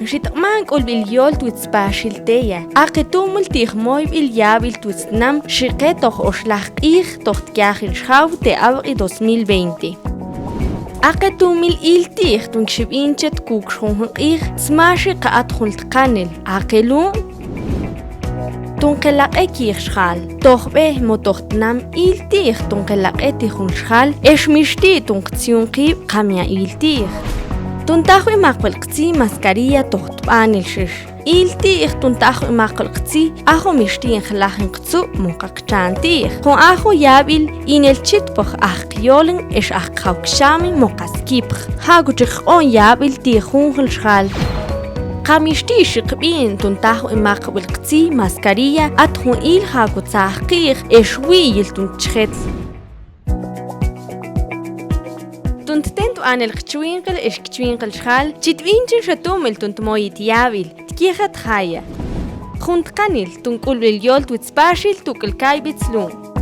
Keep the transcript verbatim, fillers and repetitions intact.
Xi tq'man k'ulb'il yol twitz Paxil Teya, aqe tumil ti' jmoyb'il yaabil twitz tnam xi qe toj oxlaj q'ij toj tkyajil xjaw te' ab'q'i dos mil veinte. Aqe tumil il ti'j tun kxi b'inchet kuk' xjunjun q'ij sma xi qa at jun tqanil, aqe lu'un tun qe laq'e kij xjal. Tojb'e mo toj tnam il ti'j tun qe laq'e ti' jun xjal, ex mixti' tun qtzyun qib' qa mya il ti'j. Tun tajwi maqb'il qtzi mascarilla toj tb'anil xix. Il ti'j tun tajwi maqb'il qtzi ajo mixti' jlajin qtzu' mo qa qchaan ti'j. Jun ajo yab'il inel chitpoj aj qyolin ex aj qjaw kxamin mo qa skipj. Ja'ku chi qk'o'n yab'il ti' junjun xjal. Qa mixti' xi qb'in tun tajwi maqb'il qtzi mascarilla at jun il ja'ku tzaj qi'j ex wi'yil tun chjet. Tun tten tb'anil qchwinqil ex kchwinqil xjal, chi tb'inchin xa tumil tun tmoyit yab'il, tkyejat jaya. Jun tqanil tun k'ulb'il yol twitz Paxil tuk'il kayb'its lu'un.